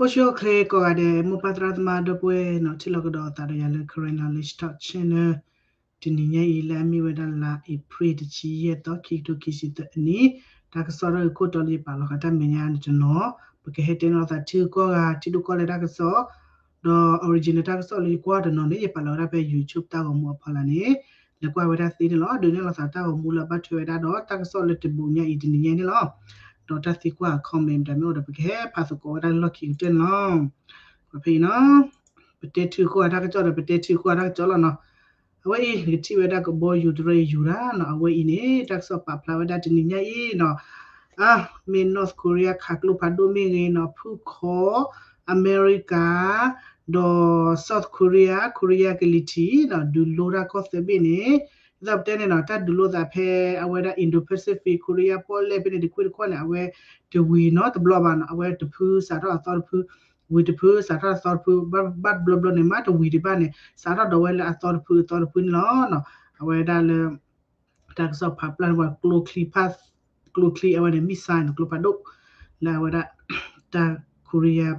အိၣ်ဆူၣ်အိၣ်ချ့ကိးဂၤဒဲး မိၢ်ပၢ်သရၣ်သမါဒီပုၢ်ဝဲၢ်နီၤ ထံၣ်လိာ်ကဒီးအသးဒီးယၤလၢ Karen Knowledge Talk Channel တနံၤညါအံၤ လၢအမ့ၢ်ဝဲဒၣ်လါအ့ဖြ့ၣ်တဆံယဲၢ်သီ ခံကထိခံဆံသၢအနံၣ်, တၢ်ကစီၣ်ထီၣ်ဂ့ၤခိၣ်တီလၢယပာ်လီၤဃာ်တၢ်မဲာ်ညါန့ၣ်တနီၤ, ပကဟဲတဲန့ၢ်လိာ်သးထံဂုၤကီၢ်ဂၤ ထံဒိၣ်ကီၢ်လဲၢ်တၢ်ကစီၣ်, ဒီး original တၢ်ကစီၣ်လၢယကွၢ်တနီၤန့ၣ် ယပာ်လီၤဝဲဒၣ်ဖဲ YouTube တၢ်ဂီၤမူအဖီလာ်န့ၣ် လဲၤကွၢ်ဝဲဒၣ်သ့န့ၣ်လီၤ. ဒုးနဲၣ်လိာ်သးတၢ်ဂီၤမူလၢအဘၣ်ထွဲဝဲဒၣ်ဒီး တၢ်ကစီၣ်လၢတဘိးညါအံၤတနံၤညါန့ၣ်လီၤ. ဒီးတၢ်သံကွၢ် comment တမ့ၢ်အိၣ်ဒီး ပကဟဲဖးသကိးဝဲဒၣ်လၢလီၢ်ခံကတၢၢ်န့ၣ်လီၤ. ဖဲအံၤနီၤ ပတဲထံဂုၤကီၢ်ဂၤတၢ်ကစီၣ်ဒီး ပတဲထံဂုၤကီၢ်ဂၤတၢ်ကစီၣ်လီၤနီၤ. အဝဲအံၤ နကထံၣ်ဝဲဒၣ်ကဘီယူၤတရၢယူၤတၢ်နီၤ, အဝဲအံၤန့ၣ် တၢ်ကစီၣ်ပာ်ဖျါဝဲဒၣ်တနံၤညါအံၤနီၤ, အါ မ့ၢ် North Korea ခးကျိဖးဒိၣ်မ့ၢ်ဂ့ၤနီၤ, ဖုၣ်ခီ အမဲရကၤ ဒီး South Korea, ခိရံယါကလံၤထံးနီၤ ဒုးလိတၢ်ကီၢ်သၢဘ့ၣ်န့ၣ်, ဒ်သိးပတဲန့ၣ်နီၤ တၢ်ဒုးလိသးဖဲအဝဲဒၣ် Indo-Pacific ခိရံယါပီၣ်လဲၣ်ဖဲန့ၣ် တကွ့ၢ်တခီၣ်န့ၣ် အဝဲတဝံၤနီတဘျီဘၣ်နီၤ, အဝဲတဖုစးထီၣ်အသီတဖု, ဝံၤတဖုစးထီၣ်အသီတဖု, ဘၣ်ဘၣ်တဘျီဘျီန့ၣ် မ့ၢ်တဝံၤဒံးဘၣ်န့ၣ် စးထီၣ်ဒီးဝဲလၢအသီတဖုအသီတဖုန့ၣ်လီၤ. အဝဲဒၣ်လၢ တၢ်ကစီၣ်ဖးပျၢ်န့ၣ် ပှၤကျိချံဖး ကျိချံအဝဲန့ၣ် missile န့ၣ် ကျိဖးဒိၣ် လၢအဝဲဒၣ် တၢ် Korea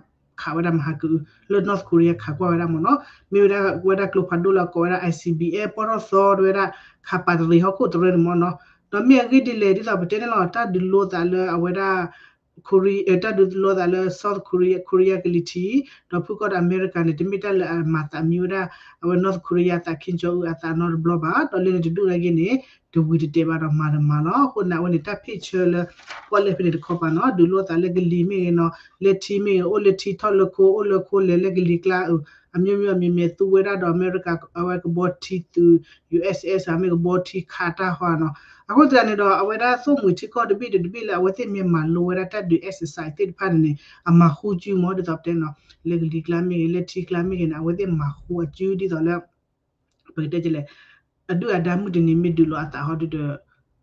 ခးဝဲဒၣ်မဟါကအု လၢ North Korea ခးကွၢ်ဝဲဒၣ်မ့ၢ်နီၤ, မ့ၢ်ဝဲဒၣ်ဝဲဒၣ်ကျိဖးဒိၣ်လၢ ကိးဝဲဒၣ် ICBM ပီၢ်ထီၣ်သီတဝဲဒၣ် ခးပာ်တရံးဟီၣ်ခိၣ်တရၢန့ၣ်မ့ၢ်နီၤ, ဒီးမ့ၢ်အဂ့ၢ်ဒ်လဲၣ် ဒ်သိးပတဲန့ၣ်လီၤ တၢ်ဒုးလိသးလၢအဝဲဒၣ် တၢ်ဒုးလိသးလၢ South Korea ခိရံယါကလံၤထံး ဒီးဖုၣ်ခီဒီးအမဲရကၤန့ၣ် တမ့ၢ်တၢ်လၢအမၤသးမံဝဲဒၣ် အဝဲ North Korea အသး Kim Jong Un အသးနီတဘျီဘၣ်, ဒီးလၢန့ၣ်တဒူၣ်ဒၣ်ဂ့ၤန့ၣ် တဝံၤတတဲာ်ဘၣ်ဒီးမၤတမၤလီၤ. အဃိန့ၣ် အဝဲန့ၣ် တၢ်ဖ့ၣ်ဆၢလၢ ပီၣ်လဲၣ်ဖဲန့ၣ်တခီပၤနီၤ ဒုးလိသးလၢကလံၤမ့ၢ်ဂ့ၤနီၤ လၢထံမ့ၢ်ဂ့ၤ အိၣ်လၢထံထီၣ်လၢခိ အိၣ်လၢခိလဲၤလၢကလံၤကျါအု အမျိုးမျိုးအမျိုးမျိုး သူဝဲဒၣ်ဒီးအမဲရကၤ အဝဲကဘီထံသုး USS မ့ၢ်ကဘီထံခးတၢ်ဟီနီၤ, အဃိသတးန့ၣ်ဒီး အဝဲဒၣ်သိၣ်မှံၤထံကီၢ်တဘ့ၣ်ဒီးတဘ့ၣ်လၢအဝဲသ့ၣ်မ့ၢ်မၤလိဝဲဒၣ်တၢ်ဒုး exercise သ့ၣ်တဖၣ်န့ၣ်န့ၣ် အမၤဃူစုမ့ၢ်ဒ်သိးပတဲနီၤ လၢကလံၤကျါမ့ၢ်ဂ့ၤ လၢထံကျါမ့ၢ်ဂ့ၤန့ၣ် အဝဲသ့ၣ်မၤဃူအစုဒ်သိးလၢ ပကတဲကလဲၣ် အဒုၣ်အဒါမုၢ်တနံၤမ့ၢ်ဒုးလိာ်အသးဟီဒုဒီး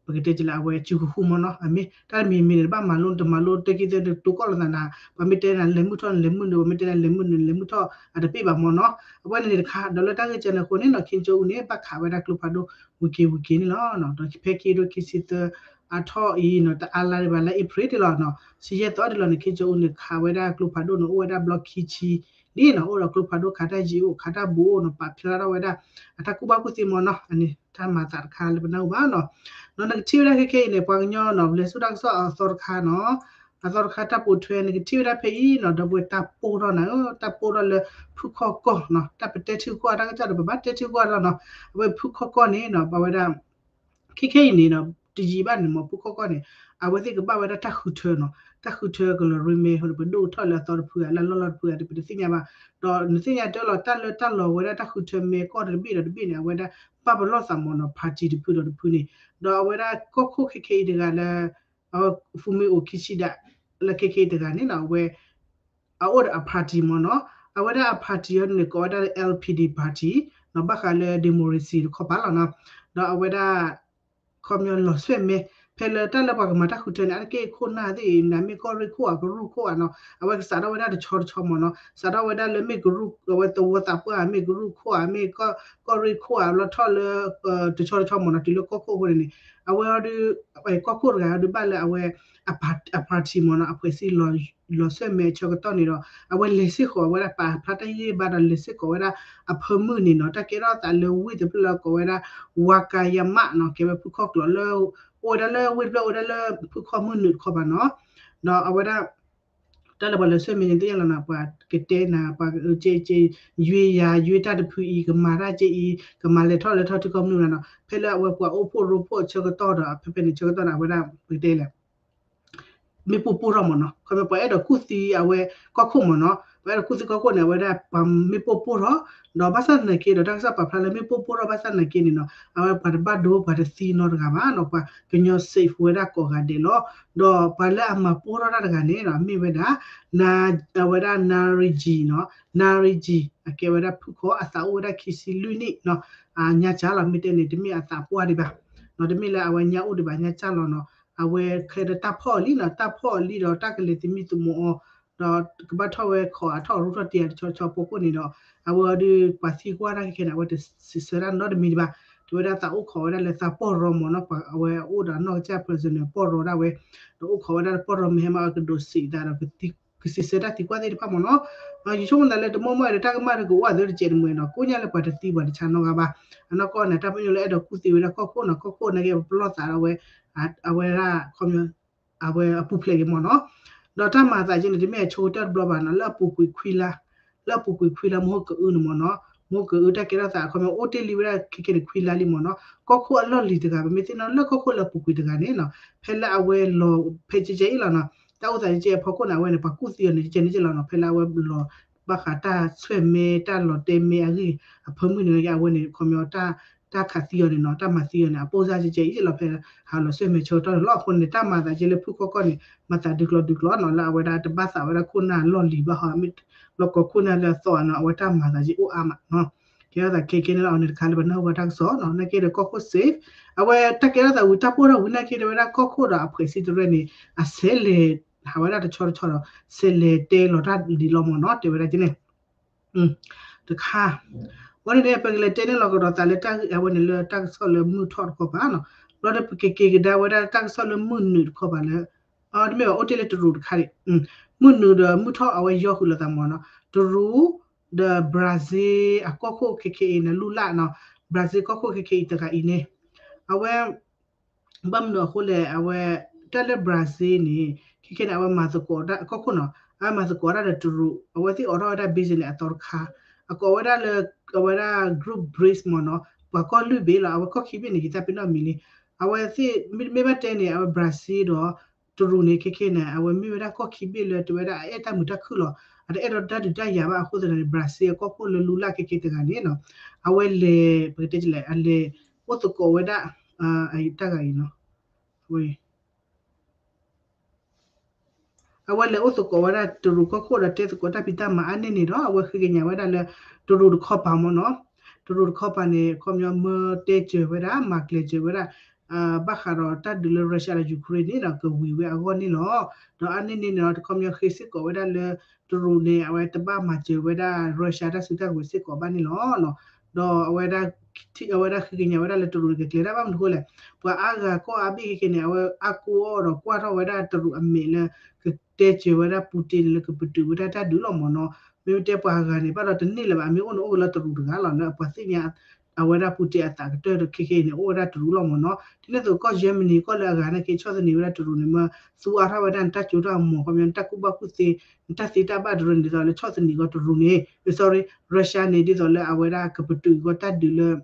ပကတဲကလဲၣ်အဝဲစုကဃူမ့ၢ်နီၤ အမ့ၢ်တၢ်တမံၤမံၤန့ၣ် တဘၣ်မၤလိတမၤလိတက့ၢ်သ့ၣ်တတိၤကီၢ်လိာ်သးနၤ ပှၤမ့ၢ်တဲနၤလဲၤမုၢ်ထီၣ်နလဲၤမုၢ်နုာ် ပှၤမ့ၢ်တဲနၤလဲၤမုၢ်နုာ်နလဲၤမုၢ်ထီၣ် အတပ့ၢ်ဘၣ်မ့ၢ်နီၤ အဝဲန့ၣ်န့ၣ်တခါ ဒီးလၢတၢ်ဂ့ၢ်ကဲန့ၣ်အဃိန့ၣ်နီၤ Kim Jong Un န့ၣ် ဘၣ်ခးဝဲဒၣ်ကျိဖးဒိၣ်ဝံၤက့ၤဝံၤက့ၤန့ၣ်လီၤ. ဒီးဖဲခံကထိခံဆံသၢအထီၣ်အံၤနီၤ တအါလါဒံးဘၣ်လၢအ့ဖြ့ၣ်တလီၤနီၤ ဆံယဲၢ်သီဒ်လီၤန့ၣ် Kim Jong Un န့ၣ်ခးဝဲဒၣ်ကျိဖးဒိၣ်န့ၣ် အိၣ်ဝဲဒၣ်ဘျီခံဆံလံနီၤ အိၣ်ဒီးကျိဖးဒိၣ်ခးတၢ်ယံာ်အိၣ် ခးတၢ်ဘူးအိၣ်နီၤ ပာ်ဖျါထီၣ်ဝဲဒၣ် အတၢ်ကူၣ်ဘၣ်ကူၣ်သ့မ့ၢ်နီၤ အန့ၣ် တၢ်မၤသးတခါလၢပနၢ်ဟူဘၣ်နီၤ ဒီးနကထံၣ်ဝဲဒၣ်ခဲခဲအံၤန့ၣ် ပှၤကညီနီၤ လဲၤဆူတၢ်ကစီၣ်အသီတခါနီၤ အသီတခါတၢ်ပိာ်ထွဲ နကထံၣ်ဝဲဒၣ်ဖဲအံၤနီၤ ဒီပုၢ်ဝဲၢ်တၢ်ပိၢ်ထီၣ်နၤဧၢ တၢ်ပိၢ်ထီၣ်လၢဖုၣ်ခီၣ်ကီၢ်နီၤ တၢ်ပတဲထံဂုၤကီၢ်ဂၤတၢ်ကစီၣ်ဒီး ပဘၣ်တဲထံဂုၤကီၢ်ဂၤလီၤနီၤ အဝဲဖုၣ်ခီၣ်ကီၢ်န့ၣ်နီၤ ဘၣ်ဝဲဒၣ် ခဲခဲအံၤန့ၣ်နီၤ တယံာ်ဘၣ်န့ၣ်မ့ၢ် ဖုၣ်ခီၣ်ကီၢ်န့ၣ် အဝဲသ့ၣ်ကဘၣ်ဝဲဒၣ်တၢ်ဃုထၢနီၤ တၢ်ဃုထၢကလီၤရ့မဲ ပဒိၣ်ကထီၣ်လၢအသီတဖုဧါ လၢအလီၢ်လီၢ်တဖုဧါ ပတသ့ၣ်ညါဘၣ် ဒီးနသ့ၣ်ညါတၢ်လီၤ တၢ်လၢတၢ်လီၤဝဲဒၣ်တၢ်ဃုထၢမဲာ်ကီၢ်တဘ့ၣ်ဒီးတဘ့ၣ်န့ၣ် အဝဲဒၣ်ဘၣ်ပလီၢ်သးမ့ၢ်နီၤ party တဖုဒီးတဖုန့ၣ် ဒီးအဝဲဒၣ်ကီၢ်ခိၣ်ခဲခဲအံၤတဂၤလၢ အဝဲ Fumio Kishida လၢခဲခဲအံၤတဂၤန့ၣ်နီၤ အဝဲ အအိၣ်ဒီးအ party မ့ၢ်နီၤ အဝဲဒၣ်အ party အံၤန့ၣ် ကိးဝဲဒၣ်လၢ LPD party နီၤ ဘၣ်ဃးလၢ democracy တခီပၤလီၤနီၤ ဒီးအဝဲဒၣ် ခီပညီလီၤဆွဲၣ်မဲ ဖဲလၢတၢ်လၢပှၤကမၤတၢ်ဃုထၢန့ၣ် အါတက့ၢ်ခိၣ်နၢ်သ့ၣ်အံၤ နမ့ၢ်ကီၢ်ရ့ၣ်ခိၣ်ဧါ ကရူၢ်ခိၣ်ဧါနီၤ အဝဲကစးထီၣ်ဝဲဒၣ်တဆီတဆီမ့ၢ်နီၤ စးထီၣ်ဝဲဒၣ်လၢမ့ၢ်ကရူၢ် အဝဲသဝီသးပှၢ်ဧါ မ့ၢ်ကရူၢ်ခိၣ်ဧါ မ့ၢ်ကီၢ်ရ့ၣ်ခိၣ်ဧါ လီၤထီၣ်လၢ တဆီတဆီမ့ၢ်နီၤ တုၤလၢကီၢ်ခိၣ်အဃိန့ၣ်န့ၣ် အဝဲအီၤဒုး ကီၢ်ခိၣ်တဂၤအီၤဒုးဘၣ်လၢအဝဲ အ party မ့ၢ်နီၤ အဖှဲးစံလီၤ လီၤဆွဲၣ်မဲအဆၢကတီၢ်န့ၣ်ဒီး အဝဲလဲၤစ့ၢ်ကီးဝဲဒၣ်ပာ်ဖျါတၢ်ဟ့ၣ်ဂံၢ်ဟ့ၣ်ဘါဒီးလဲၤစ့ၢ်ကီးဝဲဒၣ်အဖၢမုၢ်န့ၣ်နီၤ တၢ်ကဲထီၣ်သးလၢဝ့ၢ်တဖျၢၣ်လၢကိးဝဲဒၣ် Wakayama နီၤ ကဲဝဲဖုၣ်ခီၣ်ကျိာ်လၢ အိၣ်ဝဲဒၣ်လၢဝ့ၢ်တဖျၢၣ်အိၣ်ဝဲဒၣ်လၢဖုၣ်ခီၣ်မုၢ်နုာ်တခီပၤနီၤ ဒီးအဝဲဒၣ် တၢ်လၢပှၤလဲၤဆွဲၣ်မဲန့ၣ် သ့ၣ်ညါလီၤနီၤ ပှၤကတဲနၤ ပှၤက ကဲကဲ ယွ့ယၤ ယွ့တၢ်တဖုအံၤ ကမၤတၢ်ကဲအံၤ ကမၤလဲၤထီၣ်လဲၤထီၣ်ထံကီၢ်မနုၤလီၤနီၤ ဖဲလၢအဝဲပှၤအိၣ်ဖှိၣ်ရိဖှိၣ်အဆၢကတီၢ်ဒီး ဖဲဖဲန့ၣ်ဆၢကတီၢ်န့ၣ် အဝဲဒၣ် ပကတဲလဲၣ် မ့ၣ်ပိၢ်ပိၢ်ထီၣ်မ့ၢ်နီၤ ခီဖျိပှၤအဲၣ်ဒိးကူၣ်သံအဝဲကီၢ်ခိၣ်မ့ၢ်နီၤ ပှၤအဲၣ်ဒိးကူၣ်သံကီၢ်ခိၣ်န့ၣ် အဝဲဒၣ်ပှၤမ့ၣ်ပိၢ်ပိၢ်ထီၣ် ဒီးဘၣ်ဆၣ်သနာ်က့ဒီး တၢ်ကစီၣ်ပာ်ဖျါလၢမ့ၣ်ပိၢ်ပိၢ်ထီၣ်ဘၣ်ဆၣ်သနာ်က့န့ၣ်နီၤ အဝဲပှၤတဘၣ်ဒိပှၤတသံနီတဂၤဘၣ်နီၤ ပှၤကညီ safe ဝဲဒၣ်ကိးဂၤဒဲးလီၤ ဒီးပှၤလၢအမၤပိၢ်ထီၣ်တၢ်တဂၤန့ၣ်ဒီး မ့ၢ်ဝဲဒၣ် အဝဲဒၣ် Nariji နီၤ Nariji အကဲဝဲဒၣ်ဖုၣ်ခီၣ် အသးအိၣ်ဝဲဒၣ်ခံဆံလွံၢ်နံၣ်နီၤ ညါကၢ်လီၤ မ့ၢ်တဲန့ၣ် တမ့ၢ်အသးပှၢ်ဒံးဘၣ် နီၤ တမ့ၢ်လၢအဝဲညါအိၣ်ဒံးဘၣ် ညါကၢ်လီၤနီၤ အဝဲခဲဒီးတၢ်ဖီၣ်အီၤလံနီၤ တၢ်ဖီၣ်အီၤလံဒီးတၢ်ကလဲၤသမံသမိးအီၤ ဒီးကဘၣ်ထီၣ်ဝဲခိးအထီၣ်ရူၢ်ထီၣ်တံၢ်အတဆီဆီဖိခိၣ်န့ၣ်ဒီး အဝဲအီၤဒုးပှၤသံကွၢ်တၢ်ခဲခဲန့ၣ် အဝဲတစံးဆၢတၢ်နီတမံၤဒံးဘၣ် တဲဝဲဒၣ်သးအိၣ်ခိးဝဲဒၣ်လၢသးပီၢ်ရီမ့ၢ်နီၤ ပှၤအဝဲအိၣ်ဒီးအနီၢ်ကစၢ် prisoner ပီၢ်ရီဒၣ်ဝဲ ဒီးအိၣ်ခိးဝဲဒၣ်လၢပီၢ်ရီမ့ၢ်ဟဲမးအကဒိးစံးသးဒီးကသံ ကစံးဆၢတၢ်သံကွၢ်သ့ၣ်တဖၣ်မ့ၢ်နီၤ. ယဆိကမိၣ်သးလၢတမီၢ်မီၢ်အဲၣ်ဒိးတၢ်ကမၣ်ဒီးကအိၣ်အသးတစဲးတမှဲၤနီၤ, ကိးညါလၢပှၤတသံပှၤတဆါနီတဂၤဘၣ်. အနီၢ်ကီၢ်န့ၣ် တၢ်ပညိၣ်လၢအဲၣ်ဒိးကူၣ်သံဝဲဒၣ်ကီၢ်ခိၣ်နီၤ, ကီၢ်ခိၣ်နာ်က့ပပလီၢ်သးဒီးဝဲ အဝဲဒၣ် အဝဲအပူၤဖျဲးက့ၤမ့ၢ်နီၤ. ဒီးတၢ်မၤသးက့န့ၣ် တမ့ၢ်အဆိကတၢၢ်တဘျီဘၣ်နီၤ, လၢအပူၤကွံာ်ခွံလါ, လၢအပူၤကွံာ်ခွံလါ မဟိၣ်ကအုန့ၣ်မ့ၢ်နီၤ, မဟိၣ်ကအုတၢ်ကဲထီၣ်သးအခီပညီအိၣ်တ့ၢ်လံဝဲဒၣ်ခဲကဲန့ၣ် ခွံလါလံမ့ၢ်နီၤ. ကီၢ်ခိၣ်အလီၢ်လံၤတဂၤ ပမ့ၢ်သ့ၣ်နီၣ်လၢကီၢ်ခိၣ်လၢအပူၤကွံာ်တဂၤန့ၣ်နီၤ, ဖဲလၢအဝဲလီၤဖဲကဲကဲအံၤလီၤနီၤ, တၢ်အိၣ်သးကဲကဲအဖီခိၣ်န့ၣ် အဝဲန့ၣ် ပှၤကူၣ်သံအီၤန့ၣ် ကဲကဲန့ၣ်ကဲလီၤနီၤ, ဖဲလၢအဝဲလီၤ ဘၣ်ဃးတၢ်ဆွဲၣ်မဲ တၢ်လီၤတဲမဲအဂ့ၢ်အဖၢမုၢ်န့ၣ် အဝဲန့ၣ် ခီပညီ တၢ်ခးသံအီၤန့ၣ်နီၤ, တၢ်မၤသံအီၤန့ၣ် အပိၢ်စၢ်ကဲကဲအံၤလီၤ, ဖဲဟးလီၤဆွဲၣ်မဲဆၢကတီၢ်န့ၣ်လီၤ. အဃိန့ၣ် တၢ်မၤသးကဲလၢဖုၣ်ခီၣ်ကီၢ်န့ၣ် မၤသးဒုးကျီဒုးကျီနီၤ, လၢအဝဲဒၣ်တဘၣ်သးဝဲဒၣ်ခိၣ်နၢ်လီၢ်လံၤဘၣ်ဟီ, မ့ၢ်လီၤကီခိၣ်နၢ်လၢအသီၣ်နီၤ, အဝဲတၢ်မၤသးကဲအိၣ်အါမးနီၤ, ကဲထီၣ်သးခဲကဲန့ၣ်လီၤ. အန့ၣ်တခါလၢပနၢ်ဟူဘၣ်တၢ်ကစီၣ်နီၤ, နာ်က့ဒီးကီၢ်ခိၣ် safe, အဝဲတၢ်ကဲထီၣ်သးဝံၤ တၢ်ပိၢ်ထီၣ်ဝံၤနာ်က့ တဲဝဲဒၣ်ကီၢ်ခိၣ်ဒီးအဖှဲးစံတရဲၣ်န့ၣ် အဆဲးလဲၤ ဟးဝဲဒၣ်တဆီတဆီဒီး ဆဲးလဲၤတဲလီၤတၢ်ဒ်လီၤမ့ၢ်နီၤ, တဲဝဲဒၣ်ကန့ၣ် တခါ ဝဲန့ၣ်န့ၣ် ပကလဲၤတဲန့ၢ်လီၤကဒီးသးလၢတၢ်ဂ့ၢ်အဝဲန့ၣ်လၢတၢ်ကစီၣ်လၢမုၢ်ထီၣ်တခီပၤနီၤ, ဘျီဒီးပကက့ၤကဒါဝဲဒၣ်တၢ်ကစီၣ်လၢမုၢ်နုာ်တခီပၤလၢ တမ့ၢ်ဘၣ် အိၣ်တ့ၢ်လၢတရူးတခါဒံး, မုၢ်နုာ်ဒီးမုၢ်ထီၣ်အဝဲယီဃုာ်လိာ်သးမ့ၢ်နီၤ, တရူး ဒီး Brazil အကီၢ်ခိၣ်ခဲခဲအံၤန့ၣ် လူလၢ်နီၤ, Brazil ကီၢ်ခိၣ်ခဲခဲအံၤတဂၤအံၤန့ၣ် အဝဲ ဘၣ်မနုၤအဃိလဲၣ်, အဝဲ တၢ်လၢ Brazil န့ၣ် ခဲခဲန့ၣ် အဝဲမၤသကိးတၢ်ကီၢ်ခိၣ်နီၤ, အဝဲမၤသကိးတၢ်ဒီးတရူး, အဝဲသ့ၣ်အိးထီၣ်ဝဲဒၣ် business အသီတခါ, အကိးဝဲဒၣ်လၢ အဝဲဒၣ် group BRICS မ့ၢ်နီၤ, ပှၤကီၢ်လွံၢ်ဘ့ၣ်လီၤ, အဝဲကီၢ်ခံဘ့ၣ်န့ၣ် ယသးပ့ၤနီၣ်မံၤလံ, အဝဲသ့ၣ် မ့တမ့ၢ်ဘၣ်တဲန့ၣ် အဝဲ Brazil ဒီး တရူးန့ၣ် ခဲခဲန့ၣ် အဝဲမ့ၢ်ဝဲဒၣ်ကီၢ်ခံဘ့ၣ်လၢတဝဲဒၣ်အအဲၣ်တၢ်မုာ်တၢ်ခုၣ်လီၤ, အတအဲၣ်ဒိးတၢ်ဒုးတၢ်ယၤဘၣ်အဃိသတးန့ၣ် Brazil အကီၢ်ခိၣ်လၢလူလၢ်ခဲခဲတဂၤန့ၣ်နီၤ, အဝဲလဲၤ ပကတဲလဲၣ် အလဲၤအိၣ်သကိးဝဲဒၣ် တၢ်ဂၤအံၤနီၤ, အဝဲလဲၤအိၣ်သကိးဝဲဒၣ်တရူးကီၢ်ခိၣ်ဒီးတဲသကိးတၢ်ဖံးတၢ်မၤအါန့ၢ်န့ၣ်ဒီး အဝဲဃ့ကညးဝဲဒၣ်လၢ တရူးတခီပၤမ့ၢ်နီၤ, တရူးတခီပၤန့ၣ် ခီပညီမၢတဲစၢၤဝဲဒၣ် မၤကျဲၤစၢၤဝဲဒၣ် ဘၣ်ဃးဒီးတၢ်ဒုးလၢ Russia ဒီး Ukraine န့ၣ်ဒီး ကဝံၤဝဲအဂီၢ်န့ၣ်လီၤ. ဒီးအါန့ၢ်န့ၣ်န့ၣ်ဒီး ခီပညီဃ့စ့ၢ်ကီးဝဲဒၣ်လၢ တရူးန့ၣ် အဝဲတဘၣ်မၤစၢၤဝဲဒၣ် Russia တၢ်စုတၢ်ကဝဲၤစ့ၢ်ကီးဘၣ်န့ၣ်လီၤ. ဒီးအဝဲဒၣ် အဝဲဒၣ်ဃ့ကညးဝဲဒၣ်လၢတရူးန့ၣ် ကကျဲၤတၢ်ဘၣ်မနုၤအဃိလဲၣ်, ပှၤအါဂၤကီၢ်အါဘ့ၣ်ခဲခဲန့ၣ် အဝဲအါကိးအီၤဒီးကွၢ်ထီၣ်ဝဲဒၣ်တရူးအမဲာ်လၢ ကတဲစၢၤဝဲဒၣ် Putin န့ၣ် လၢကပတုာ်ဝဲဒၣ်တၢ်ဒုးလီၤမ့ၢ်နီၤ. မ့မ့ၢ်တဲပှၤဂၤန့ၣ် ဘၣ်ဒီးတန့ၢ်လၢၤဘၣ်, အမ့ၢ်အိၣ်န့ၣ်အိၣ်ကလၢတရူးတဂၤလီၤ, လၢပှၤသ့ၣ်ညါ အဝဲဒၣ် Putin အသးကတၢၢ်ဒီးခဲခဲအံၤန့ၣ် အိၣ်ဝဲဒၣ်တရူးလီၤမ့ၢ်နီၤ. ဒ်န့ၣ်အသိးကီၢ် Germany ကီၢ်လၢအဂၤန့ၣ်က့ ဆီၣ်သနံးဝဲဒၣ်တရူးန့ၣ် မ့ၢ်သူအါထီၣ်ဝဲဒၣ်နတၢ်စိတၢ်ကမီၤ ခီပညီ နတၢ်ကူၣ်ဘၣ်ကူၣ်သ့ နတၢ်သ့တၢ်ဘၣ်တရူးန့ၣ် ဒ်သိးလၢဆီၣ်သနံးကီးတရူးန့ၣ် sorry, Russia န့ၣ် ဒ်သိးလၢအဝဲဒၣ်ကပတုာ်ကီးတၢ်ဒုးလၢ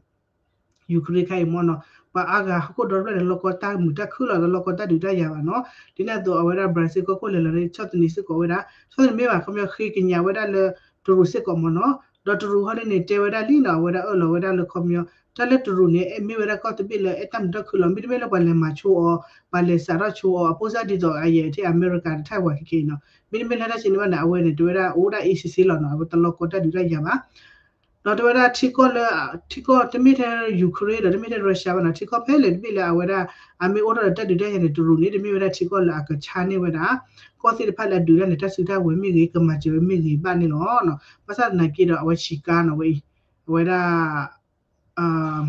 Ukraine ခါအံၤမ့ၢ်နီၤ. ပှၤအါဂၤဟီၣ်ခိၣ်ဒီဖျၢၣ်န့ၣ် လီၢ်ကီတၢ်မုာ်တၢ်ခုၣ်လီၤ, ဒီးလီၢ်ကီတၢ်ဒုးတၢ်ယၤဘၣ်နီၤ. ဒ်န့ၣ်အသိး အဝဲဒၣ် Brazil ကီၢ်ခိၣ်လဲၤလီၤန့ၣ် ဆီၣ်သနံးစ့ၢ်ကီးဝဲဒၣ်, ဆီၣ်သနံးမ့ၢ်ဘၣ် ခီပညီဃ့ကညးဝဲဒၣ်လၢတရူးစ့ၢ်ကီးမ့ၢ်နီၤ. ဒီးတရူးဟီဒ်န့ၣ် တဲဝဲဒၣ်လံနီၤ, အဝဲဒၣ်အၢၣ်လီၤဝဲဒၣ်လၢခီပညီ တၢ်လၢတရူးန့ၣ် မ့ၢ်ဝဲဒၣ်ကီၢ်တဘ့ၣ်လၢအဲၣ်တၢ်မုာ်တၢ်ခုၣ်လီၤ. မ့တမ့ၢ်လၢပှၤလဲၤမၤဆိအီၤ, ပှၤလဲၤစးထီၣ်ဆိအီၤ, အပိၢ်စၢ်ဒ်သိးအယဲၢ်ထဲအမဲရကၤဒီး Taiwan ခဲခဲအံၤနီၤ. မ့တမ့ၢ်လၢတၢ်ဆံးန့ၣ်ဘၣ်န့ၣ် အဝဲန့ၣ် တဲဝဲဒၣ်အိၣ်ဒၣ်အ့ၣ်စ့စ့လီၤနီၤ, အဝဲတလီၢ်ကီတၢ်ဒုးတၢ်ယၤဘၣ်. ဒီးတဲဝဲဒၣ်ထံကီၢ်လၢ ထံကီၢ်တမ့ၢ်ထဲ Ukraine ဒီးတမ့ၢ်ထဲ Russia ဘၣ်နီၤ, ထံကီၢ်ဖဲလဲၣ်တဘ့ၣ်လၢအဝဲဒၣ် အမ့ၢ်အိၣ်ထီၣ်ဒီးတၢ်ဒုးတၢ်ယၤန့ၣ် တရူးန့ၣ် တမ့ၢ်ဝဲဒၣ်ထံကီၢ်လၢအကဆါန့ၢ်ဝဲဒၣ် ကီၢ်သ့ၣ်တဖၣ်လၢအဒုးတၢ်န့ၣ် တၢ်စုတၢ်ဝဲၤမ့ၢ်ဂ့ၤ ကမၤစၢၤဝဲမ့ၢ်ဂ့ၤဘၣ်န့ၣ်လီၤ. ဘၣ်ဆၣ်သနာ်က့ဒီး အဝဲဆံးကါနီၤဝဲအံၤ, အဝဲဒၣ်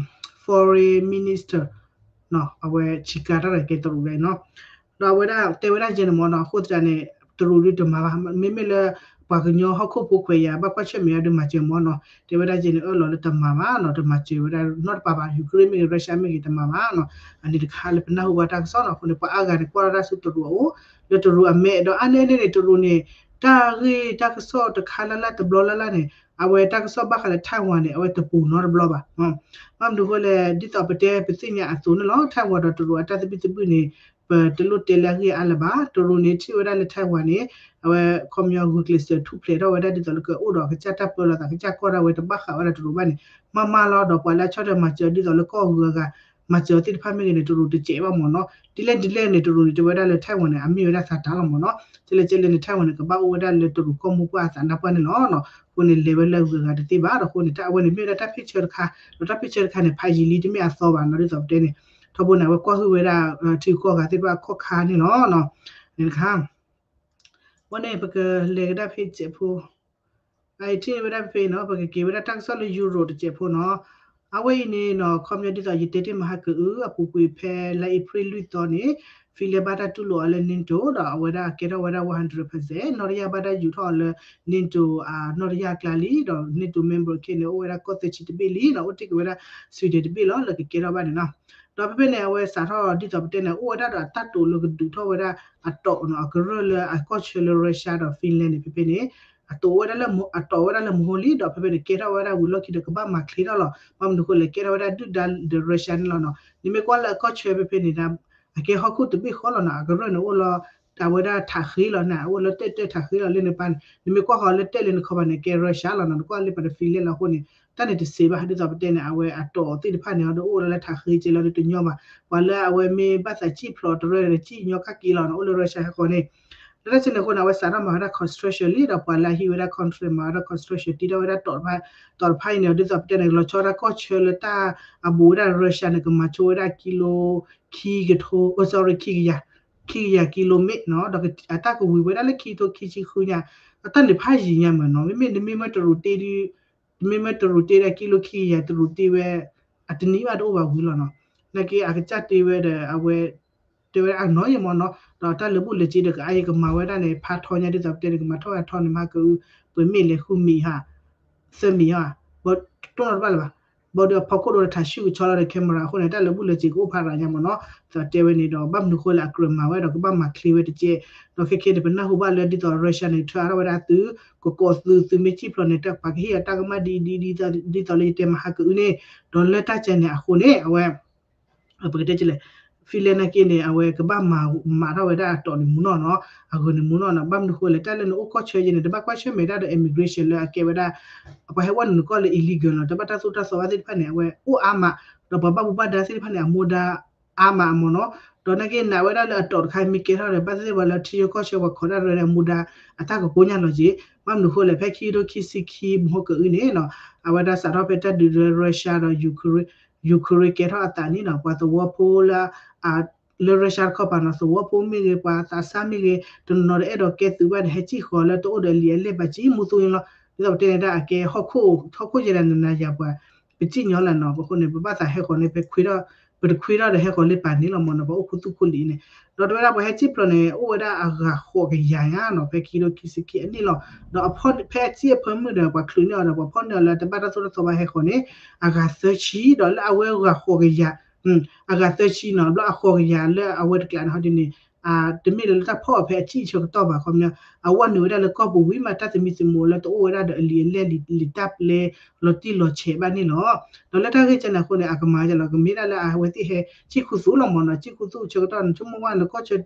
foreign minister နီၤ, အဝဲဆံးကါတၢ်ရဲၣ်ကဲတရူးဝဲနီၤ. ဒီးအဝဲဒၣ်တဲဝဲဒၣ်ယဲန့ၣ်မ့ၢ်နီၤ, အဃိသတးန့ၣ် တရူးဒုးတမၤဘၣ်, မ့မ့ၢ်လၢပှၤကညီဟီၣ်ခိၣ်ဖိခွဲးယာ် ဘၣ်ကွၢ်ဆၢၣ်မဲာ်အီၤဒုးမၤစၢၤမ့ၢ်နီၤ, တဲဝဲဒၣ်ယဲန့ၣ် အၢၣ်လီၤလၢတမၤဘၣ်နီၤ, တမၤစၢၤဝဲဒၣ်နီတပၤဘၣ်, Ukraine မ့ၢ်ဂ့ၤ Russia မ့ၢ်ဂ့ၤ တမၤဘၣ်နီၤ. အန့ၣ်တခါလၢပနၢ်ဟူဘၣ်တၢ်ကစီၣ်နီၤ, အဃိန့ၣ် ပှၤအါဂၤန့ၣ် ကွၢ်ထီၣ်တၢ်ဆူတရူးအအိၣ် လၢတရူးအမဲာ်, ဒီးအါန့ၢ်န့ၣ်န့ၣ် တရူးန့ၣ် တၢ်ဂ့ၢ်တၢ်ကစီၣ်တခါလၢ်လၢ်တဘျီလၢ်လၢ်န့ၣ် အဝဲတၢ်ကစီၣ်ဘၣ်ဃးလၢ Taiwan န့ၣ် အဝဲတပူၤနီတဘျီဘၣ်. ဘၣ်မနုၤအဃိလဲၣ်, ဒ်သိးပတဲပသ့ၣ်ညါအသိးန့ၣ်လီၤ, Taiwan ဒီးတရူးအတၢ်သဘံၣ်သဘုၣ်န့ၣ် ပတလိၣ်တဲလၢအဂ့ၢ်အါလၢၤဘၣ်. တရူးန့ၣ်ထံၣ်ဝဲဒၣ်လၢ Taiwan န့ၣ် အဝဲခီပညီဂုာ်ကျဲးစၢးထူၣ်ဖျဲးထီၣ်ဝဲဒၣ်ဒ်သိးလၢကအိၣ်ဒီးကစၢ်တၢ်ပၢလီၤသး ကစၢ်ကီၢ်ဒၣ်ဝဲတဘၣ်ဃးဝဲဒၣ်တရူးဘၣ်န့ၣ် မၤမၤလီၤ. ဒီးပှၤလၢအဆီၣ်ထွဲမၤစၢၤဒ်သိးလၢကီၢ်ဂုၤအဂၤ မၤစၢၤသ့ၣ်တဖၣ်မ့ၢ်ဂ့ၤန့ၣ် တရူးတစဲးဘၣ်မ့ၢ်နီၤ. ဒ်လဲၣ်ဒ်လဲၣ်န့ၣ် တရူးန့ၣ် တဲဝဲဒၣ်လၢ Taiwan န့ၣ် အမ့ၢ်ဝဲဒၣ်သးတၢ်လီၤမ့ၢ်နီၤ. ဒ်လဲၣ်ဒ်လဲၣ်န့ၣ် Taiwan န့ၣ် ကဘၣ်အိၣ်ဝဲဒၣ်လၢတရူးကီၢ်မိၢ်ပှၢ်အသးနါပှၢ်န့ၣ်လီၤ. အဃိန့ၣ် လဲၤဝဲလၢအဂုၤအဂၤတသ့ဘၣ်. ဒီးအဃိန့ၣ် တၢ်အဝဲန့ၣ်မ့ၢ်ဝဲဒၣ်တၢ် picture တခါ, ဒီးတၢ် picture တခါန့ၣ် ဖးယံာ်လံ တမ့ၢ်အသီဘၣ်နီၤ. ဒ်သိးပတဲန့ၣ် ထီဘိန့ၣ် အဝဲကွၢ်ဟုၣ်ဝဲဒၣ် ထံကီၢ်ဂၤသ့ၣ်တဖၣ်အခီၣ်ခါန့ၣ်လီၤ. န့ၣ်တခါ ဝဲန့ၣ် ပကလဲၤကဒါဖဲတစဲးဖိ, အအံၤထံၣ်န့ၢ်ဝဲဒၣ်ဖဲနီၤ, ပကက့ၤဝဲဒၣ်တၢ်ကစီၣ်လၢ Europe တစဲးဖိနီၤ. အဝဲအံၤန့ၣ်နီၤ ခီပညီဒ်သိးယတဲတ့ၢ်မဟါကအု အပူၤကွံာ်ဖဲလါအ့ဖြ့ၣ်လွံၢ်သီန့ၣ် Finland ဘၣ်တၢ်တူၢ်လိာ်အီၤလၢ NATO ဒီးအဝဲဒၣ်ကဲထီၣ်ဝဲဒၣ် one hundred percent နီၣ်တယၢ် ဘၣ်တၢ်ယူၤထီၣ်အီၤလၢ NATO နီၣ်တယၢ်အကျါလံ ဒီး NATO member ခဲန့ၣ် အိၣ်ဝဲဒၣ်ကီၢ်သၢဆံတဘ့ၣ်လံနီၤ အိၣ်တ့ၢ်က့ၤဝဲဒၣ် Sweden တဘ့ၣ်လီၤ လၢကကဲထီၣ်ဘၣ်န့ၣ်နီၤ. ဒီးဖဲဖဲန့ၣ် အဝဲစးထီၣ်ဒ်သိးပတဲန့ၣ် အိၣ်ဝဲဒၣ်ဒီးအတၢ်တိာ်လၢကဒုးထီၣ်ဝဲဒၣ်အတီၢ်နီၤ အကရၢၢ်လၢအကီၢ်ဆၢလၢ Russia ဒီး Finland န့ၣ် ဖဲဖဲန့ၣ် အတိာ်ဝဲဒၣ်လၢ အတီာ်ဝဲဒၣ်လၢမဟိလံ ဒီးဖဲဖဲန့ၣ် ကဲထီၣ်ဝဲဒၣ်ဝံၤလီၢ်ခံဒီးကဘၣ်မၤချ့ထီၣ်လီၤ. ဘၣ်မနုၤဃိလဲၣ် ကဲထီၣ်ဝဲဒၣ်ဒုၣ်ဒါဒီး Russia န့ၣ်လီၤနီၤ. နမ့ၢ်ကွၢ်လၢအကီၢ်ဆၢဖဲဖဲန့ၣ် အကဲဟီၣ်ခိၣ်တဘ့ၣ်ဃီလီၤနီၤ အကရၢၢ်န့ၣ်အိၣ်လီၤ တၢ်ဝဲဒၣ်ထးဃ့လီၤန့ၣ် အအိၣ်လၢတဲာ်တဲာ်ထးဃ့လီၤလၢနပၢ်န့ၣ် နမ့ၢ်ကွၢ်ဃီလၢတဲာ်လၢနခီပၤန့ၣ် ကဲ Russia လီၤနီၤ နကွၢ်လၢပှၤတ Finland လီၤအဃိန့ၣ် တၢ်န့ၣ်တစံးဘၣ် ဒ်သိးပတဲန့ၣ် အဝဲအတီၢ်သ့ၣ်တဖၣ်န့ၣ် အဒိးအိၣ်လီၤလၢထးဃ့ကဲလီၤဒ်တညီဘၣ် ပှၤလၢအဝဲမ့ၢ်ဘၣ်သးစံၣ်ဖျိးတရၢဒီးစံၣ်ညီကၣ်က့လီၤနီၤ အိၣ်လၢ Russia ဟဲဃီန့ၣ် လၢတၢ်စံးန့ၣ်အဃိန့ၣ် အဝဲစးထီၣ်မၤဝဲဒၣ် construction လံ ဒီးပှၤလၢအဟံးဝဲဒၣ် contract မၤဝဲဒၣ် construction တံထီၣ်ဝဲဒၣ်တီၢ်တဖၣ် တီၢ်တဖၣ်အံၤန့ၣ် ဒ်သိးပတဲန့ၣ် လီၤဆီဒၣ်ကီၢ်ဆၢလၢတၢ်အဘူးဝဲဒၣ် Russia န့ၣ် ကမၤဆိဝဲဒၣ်ကံလိ ခံကထိ sorry ခံကယၤ ခံကယၤကံလိမ့ၣ်နီၤ ဒီးအတၢ်ကဝံၤဝဲဒၣ်လၢခံကထိခံဆံဃုညါ အတၢ်န့ၣ်ဖးယံၤညါမးနီၤ မ့မ့ၢ်နမ့ၢ်မၢတရူးတ့ မ့မ့ၢ်မၢတရူးတ့ဒၣ်ကံလိခံကယၤတရူးတ့ဝဲ အတနံၣ်ဘၣ်တအိၣ်ဘၣ်ဝံၤလီၤနီၤ နာ်က့အကစၢ်တ့ဝဲဒီးအဝဲ တဲဝဲဒၣ်အနီၢ်ယံၤမးနီၤ ဒီးတၢ်လၢာ်ဘူၣ်လၢာ်စ့ဒီးကအါယံၤကမၤဝဲဒၣ်န့ၣ် ဖးထီညါဒ်သိးပတဲန့ၣ် ကမၤထီၣ်ဝဲထီန့ၣ် မဟါကအု ပှဲၤမ့ၢ်လဲၤဃုမံၤဟါ သၢမံၤဟါ ဘၣ်တိၢ်နီတဘၣ်လၢၤဘၣ် ဘၣ်ဒီးအဖီခိၣ်ဒိဒီးထးဆူၣ်ကဆီလီၤဒီး camera အဃိန့ၣ် တၢ်လၢာ်ဘူၣ်လၢာ်စ့ကအိၣ်ဖးရၤညါမးနီၤ သးတဲဝဲန့ၣ်ဒီး ဘၣ်မနုၤဃိလၢအကြၢးမၤဝဲဒီးကဘၣ်မၤချ့ဝဲတက့ၢ် ဒီးခဲခဲန့ၣ် ပနၢ်ဟူဘၣ်လၢဒ်သိး Russia န့ၣ် ထၢအါထီၣ်ဝဲဒၣ်သု ကကိးသု သုမ့ၢ်စံၣ်ဖျိးန့ၣ် ပှၤကဟ့ၣ်အတၢ်ကမၣ်ဒ်အံၤဒ်အံၤ ဒ်သိးလၢယတဲမဟါကအုန့ၣ် ဒီးလၢတၢ်ကဲန့ၣ်အဃိန့ၣ် အဝဲ ပကတဲကလဲၣ် Finland နာ်က့န့ၣ် အဝဲကဘၣ်မၤထီၣ်ဝဲဒၣ်အတီၢ်န့ၣ်မူနီၢ်နီၤ အဂၢၢ်န့ၣ်မူနီၢ်နီၤ ဘၣ်မနုၤဃိလဲၣ် တၢ်လၢနအိၣ်ကီၢ်ဆၢယဲန့ၣ် တဘၣ်ကွၢ်ဆၢၣ်မဲာ်ဒၣ်ဒီး immigration လၢအကဲဝဲဒၣ် ပှၤဟဲဝဲနုာ်နကီၢ်လၢ illegal နီၤ တဘၣ်တၢ်သိၣ်တၢ်သီဘၣ်သ့ၣ်တဖၣ်န့ၣ် အဝဲအိၣ်အါမး ဒီးပှၤဘၣ်မူဘၣ်ဒါသ့ၣ်တဖၣ်န့ၣ် အမူဒါအါမးအမးနီၤ ဒီးနာ်က့နာ်ဝဲဒၣ်လၢအတီၢ်တခါမ့ၢ်ကဲထီၣ်ဒီး ဘၣ်သ့ၣ်သ့ၣ်ပှၤလၢထံကီၢ်ဆၢပှၤခိးတၢ်ရၢန့ၣ် အမူဒါအတၢ်ကကိညါလီၤက့ၤ ဘၣ်မနုၤဃိလဲၣ် ဖဲခံကထိခံဆံခံမဟါကအုန့ၣ်နီၤ အဝဲဒၣ်စးထီၣ်ဖဲတၢ်ဒုးလၢ Russia ဒီး Ukraine ကဲထီၣ်အသးန့ၣ်နီၤ ပှၤသဝီဖိလၢ လၢ Russia တခီပၤနီၤ သဝီဖိမ့ၢ်ဂ့ၤ ပှၤသးစၢ်မ့ၢ်ဂ့ၤ တနီၤနီၤတအဲၣ်ဒိးကဲသုးဘၣ်န့ၣ် ဟဲစံၣ်ဃီၤလၢတအိၣ်ဒီးအလံာ်အလဲၢ်ဘၣ်ကံမူသူယလီၤ ဒ်သိးပတဲန့ၣ်ဒၣ်အကဲဟီၣ်ခိၣ် ဟီၣ်ခိၣ်ယဲဒၣ်နနၤယၤပှၤ ပစံၣ်ညီလၢနီၤ ပဃိန့ၣ် ပဘၣ်သးဟဲဃီၤန့ၣ် ပခွ့ထီၣ် ပတခွ့ထီၣ်ဒီးဟဲဃီၤလၢပာ်န့ၣ်လီၤမးနီၤ ပှၤအိၣ်ခူသူၣ်ခူလံၤန့ၣ် ဒီးတဲဝဲဒၣ်ပှၤဟဲစံၣ်ဖျိးန့ၣ် အိၣ်ဝဲဒၣ်အဂၤဃိးကယၤညါနီၤ ဖဲခံကထိခံဆံခံအနံၣ်လီၤ ဒီးအဖီၣ်ဖဲအစံၣ်အဖၢမုၢ်ဒီး ပှၤချုးန့ၢ်အီၤဒီး ပှၤဖီၣ်န့ၢ်အီၤလၢတဘၣ်တၢ်သိၣ်တၢ်သီဘၣ်ဟဲဃီၤန့ၣ် အဂၤသၢဆံ ဒီးလၢအဝဲအဂၤဃိးကယၤ အဂၤသၢဆံနီၤ ဘျီအဃိးကယၤလၢအဝဲတကျးန့ၣ်ဟီဒ်န့ၣ် တမ့ၢ်လၢတၢ်ဖီၣ်အီၤဖဲအစံၣ်အဆၢကတီၢ်ဘၣ် ခီပညီ အဝဲနုာ်ဝဲဒၣ်လၢကီၢ်ပူၤဝံၤမး တၢ်သမံသမိးလၢတအိၣ်ဝဲဒၣ်ဒီးအလံာ်အလဲၢ်လံာ်တၢ်ပျဲလီၤတံၢ်လီၤဆဲးဘၣ်န့ၣ်လီၤ. ဒီးလၢတၢ်ဂ့ၢ်ကဲန့ၣ်အဃိန့ၣ် အကမၤယလီၤ ကမ့ၢ်ဒၣ်လၢအဝဲသ့ၣ်ဟဲစံၣ်ခူသူၣ်လီၤမးနီၤ စံၣ်ခူသူၣ်အဆၢကတီၢ် နဆိကမိၣ်ဝဲနကီၢ်ဆၢ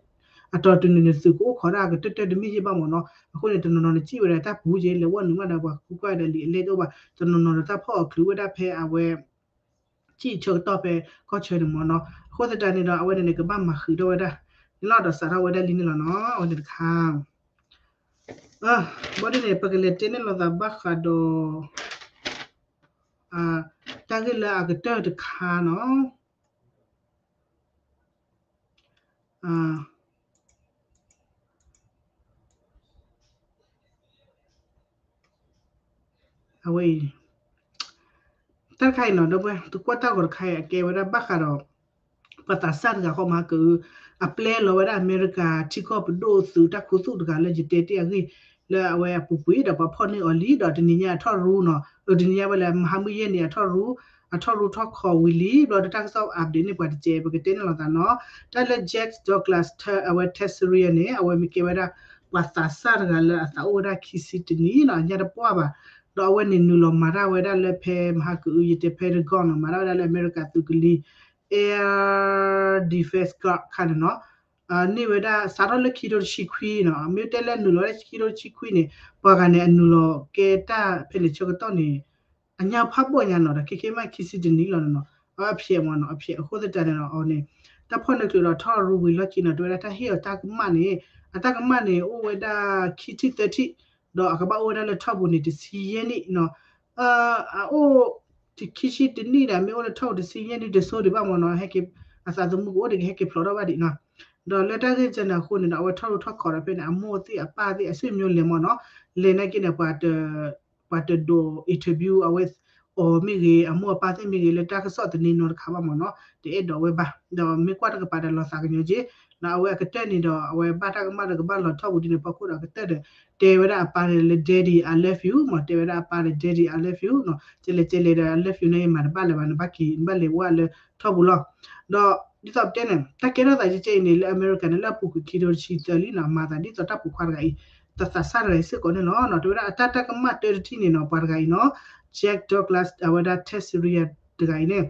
အတီၢ်တနုာ်န့ၣ် သုးကအိၣ်ခိးဒၣ်ကတၢၢ်တၢၢ်တမ့ၢ်ယဲၢ်ဘၣ်မးနီၤ အဃိန့ၣ် တနီၤနီၤန့ၣ်စံၣ်ဝဲဒၣ်တၢ်ပူၤက့ လဲၤဝဲနုာ်မးဒီးပှၤကူကွၢ်ဒီးလံာ်အလဲၢ်တအိၣ်ဘၣ် တနီၤနီၤဒီးတၢ်ဖီၣ်အီၤချုးဝဲဒၣ်ဖဲအဝဲ စံၣ်အဆၢကတီၢ်ဖဲကီၢ်ဆၢန့ၣ်မးနီၤ အဃိသတးန့ၣ်ဒီး အဝဲန့ၣ်န့ၣ် ကဘၣ်မၤဃုာ်ထီၣ်ဝဲဒၣ်န့ၣ်လီၤ ဒီးစးထီၣ်ဝဲဒၣ်လံန့ၣ်လီၤနီၤ အဝဲန့ၣ်တခါ ဘၣ်ဒ်န့ၣ် ပကလဲၤတဲန့ၢ်လိာ်သးဘၣ်ဃးဒီး တၢ်ဂ့ၢ်လၢအကတၢၢ်တခါနီၤ အဝဲအံၤ တၢ်တခါအံၤနီၤ ဒီပုၢ်ဝဲၢ် သုကွၢ်တၢ်ဂီၤတခါအံၤ အကဲဝဲဒၣ်ဘၣ်ဃးဒီး ပှၤသးစၢ်တဂၤဃီမၤကၢ အပျဲလီၤဝဲဒၣ်အမဲရကၤထံကီၢ်ပဒိၣ်သုးတၢ်ခူသူၣ်တဂၤလၢယတဲတ့ၢ်အဂ့ၢ် လၢအဝဲအပူၤကွံာ်ဒီးပှၤဖီၣ်န့ၢ်အီၤလံ ဒီးတနံၤညါအထီၣ်ရူနီၤ အတနံၤညါဝဲလၢမဟါမုၢ်ယဲၢ်နံၤအထီၣ်ရူ အထီၣ်ရူထီၣ်ခီၣ်ဝံၤလံ ဘျီဒီးတၢ်ကစီၣ် update န့ၣ် ပှၤတကဲ ပကတဲန့ၢ်လိာ်သးနီၤ တၢ်လၢ Jack Douglas အဝဲ Texas န့ၣ် အဝဲမ့ၢ်ကဲဝဲဒၣ် ပှၤသးစၢ်တဂၤလၢအသးအိၣ်ဝဲဒၣ်ခံဆံတနံၣ်နီၤ အညါတပှၢ်ဘၣ် ဒီးအဝဲန့ၣ်နုာ်လီၤမၤတၢ်ဝဲဒၣ်လၢဖဲမဟါကအု ယတဲဖဲတဂီၢ်နီၤ မၤတၢ်ဝဲဒၣ်လၢအမဲရကၤသုးကလံၤ Air Defense Guard ခါန့ၣ်နီၤ န့ၢ်ဝဲဒၣ်စးထီၣ်လၢခံထိတဆံခွံနီၤ မ့ၢ်တဲလၢနုာ်လီၤဝဲဒၣ်ခံထိတဆံခွံန့ၣ် ပှၤဂၤန့ၣ် အနုာ်လီၤကဲတၢ်ဖဲန့ၣ်ဆၢကတီၢ်န့ၣ် အညါဖးဘီၣ်ညါနီၤ ဒီးခဲခဲမးခံဆံတနံၣ်လီၤနီၤ အဖျဲးမးနီၤ အဖျဲးအဃိသတးန့ၣ်ဒီးအီၤန့ၣ် တၢ်ဖီၣ်န့ၢ်ချုးဒီးထီၣ်ရူဝံၤလီၢ်ခံနီၤ တဲဝဲဒၣ်တၢ်ဟ့ၣ်အီၤတၢ်ကမၣ်န့ၣ် အတၢ်ကမၣ်န့ၣ် အိၣ်ဝဲဒၣ်ခံထံၣ်သၢထံၣ် ဒီးအကဘၣ်အိၣ်ဝဲဒၣ်လၢထီၣ်ပူၤန့ၣ် တဆံယဲၢ်နံၣ်နီၤ အအိၣ် တခံဆံတနံၣ်ဒီး မ့ၢ်အိၣ်လၢထီၣ်ပူၤတဆံယဲၢ်နံၣ် တစိၤဒံးဘၣ်မးနီၤ ဟဲက့ၤ အသးသမူကအိၣ်ဒံးကဟဲက့ၤဖျိးထီၣ်ဘၣ်ဒံးနီၤ ဒီးလၢတၢ်ဂ့ၢ်ကဲန့ၣ်အဃိန့ၣ်ဒီး အဝဲထီၣ်ရူထီၣ်ခီၣ်ဒီးဖဲန့ၣ် အမိၢ်သ့ၣ်အပၢ်သ့ၣ်အဆွေမျိုးလဲၤမးနီၤ လဲၤနာ်က့န့ၣ် ပှၤတဒိး interview အဝဲ အီၤမ့ၢ်ဂ့ၤ အမိၢ်အပၢ်သ့ၣ်မ့ၢ်ဂ့ၤ လၢတၢ်ကစီၣ်တန့ၢ်နီတခါဘၣ်မ့ၢ်နီၤ တအဲၣ်ဒိးဝဲဘၣ် ဒီးမ့ၢ်ကွၢ်တကပၤဒီးလီၤသးကညီၤက့ၤ ဒီးအဝဲအကတၢၢ်န့ၣ်ဒီး အဝဲဘၣ်တၢ်ကမၣ်ဒီးကဘၣ်လီၤထီၣ်ပူၤဒ်န့ၣ်ဖီခိၣ်ဒီးအကတၢၢ်ဒီး တဲဝဲဒၣ်အပၢ်န့ၣ်လၢ Daddy I love you မ့ၢ် တဲဝဲဒၣ်အပၢ်ဒီး Daddy I love you နီၤ ကဲလဲၣ်ကဲလဲၣ်ဒီး I love you န့ၣ် ယမၤတဘၣ်လၢၤဘၣ် နဘၣ်က့ၤ နဘၣ်လဲၤဝဲလၢထီၣ်ပူၤလီၤ ဒီးဒ်သိးပတဲန့ၣ် တၢ်ကဲထီၣ်သးကဲကဲအံၤန့ၣ် လၢအမဲရကၤန့ၣ် လၢအပူၤကွံာ်ခံထိတဆံသၢလံနီၤ အမၤသးဒ်သိးတၢ်ပိာ်ခွါတဂၤအံၤ တၢ်သးစၢ်တဂၤအံၤစ့ၢ်ကီးန့ၣ်လီၤနီၤ တဲဝဲဒၣ်အတၢ်တၢ်ကမၣ်တၢတထံၣ်န့ၣ်နီၤ ပှၤတဂၤအံၤနီၤ Jack Douglas အဝဲဒၣ် Texas Ranger တဂၤအံၤန့ၣ်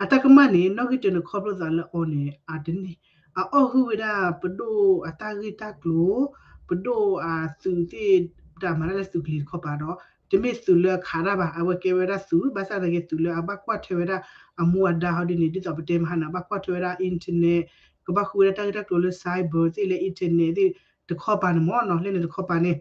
အတၢ်ကမၣ်န့ၣ် နီၣ်ဂံၢ်တၢန့ၣ်ခီဖျိသးလၢအီၤန့ၣ် အတန့ၢ် အအီၣ်ဟုၣ်ဝဲဒၣ်ပဒိၣ်အတၢ်ဂ့ၢ်တၢ်ကျိၤ ပဒိၣ်အသုးသ့ၣ် တၢ်မၤတၢ်လၢသုးကလံၤတခီပၤဒီး တမ့ၢ်သုးလၢအခးတၢ်ဘၣ် အဝဲကဲဝဲဒၣ်သုး ဘၣ်ဆၣ်သနာ်က့သုးလၢအဘၣ်ကွၢ်ထွဲဝဲဒၣ် အမူအဒါဟီဒ်န့ၣ် ဒ်သိးပတဲမဟါန့ၣ် အဘၣ်ကွၢ်ထွဲဝဲဒၣ် internet ကဘၣ်ဃုဝဲဒၣ်တၢ်ဂ့ၢ်တၢ်ကျိၤလၢ cyber သ့ၣ်လၢ internet သ့ၣ်တခီပၤန့ၣ်မ့ၢ်နီၤ လၢန့ၣ်တခီပၤန့ၣ်